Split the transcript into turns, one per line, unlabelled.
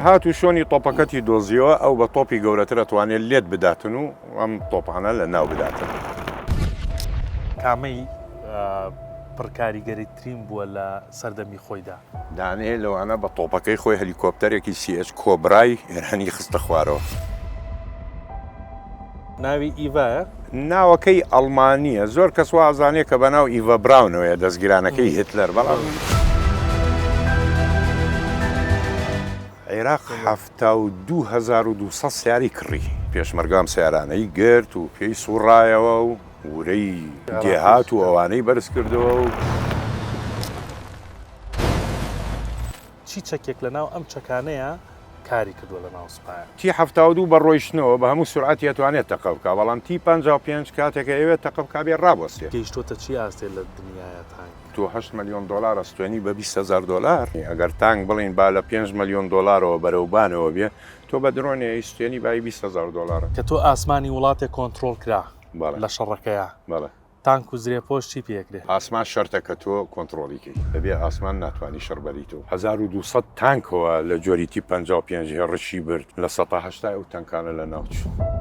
هات و شۆنی تۆپەکەتی دۆزیەوە ئەو بە تۆپی گەورەتر ئەتوانێت لێت بداتن و ئەم تۆپانە لە ناو بداتن.
کامەی پڕکاریگەریترین بووە لە سەردەمی خۆیدا؟
دانەیە لەوانە بە تۆپەکەی خۆی هەلیکۆپتەرێکی سی ئێچ کۆبرای ئێرانی خستە خوارەوە.
ناوی ئیڤایە؟
ناوەکەی ئەڵمانییە، زۆر کەس وا ئەزانێ کە بە ناو ئیڤا براونەوەیە دەستگیرانەکەی هیتلەر، بەڵام. عێراق 72200 سیارەی کڕی. پێشمەرگە ئەم سەیارانەی گرت و پێی سوڕایەوە و ورەی دێهات و ئەوانەی بەرز کردەوە و.
چی چەکێک لەناو ئەم چەکانەیە کاری کردووە لەناو سوپایە؟
تی 72 بە ڕۆیشتنەوە بە هەموو سورعەتی ئەتوانێت تەقە بکا بەڵام تی 55 کاتێک ئەیەوێت تەقە بکا بێ ڕابوەستێ.
گەیشتۆتە چی ئاستێ لە دنیایا تانک؟
تۆ هەشت مەلیۆن دۆلار ئەستێنی بە 20 هەزار دۆلار ئەگەر تانک بڵێین با لە پێنج مەلیۆن دۆلارەوە بەرەو بانەوە بێ تۆ بە درۆنێ ئەیستێنی بای 20 هەزار دۆلارە.
کە تۆ ئاسمانی وڵاتێک کۆنترۆڵ کرا لە شەڕەکەیا تانک و زرێپۆش چی پێکرێ؟
ئاسمان شەرتە کە تۆ کۆنتڕۆڵی کەی بەبێ ئاسمان ناتوانی شەڕ بەریت و 1200 تانکەوە لە جۆری تی 55 هێڕشی برد لە سەتا هەشتای ئەو تانکانە لە ناو چوو.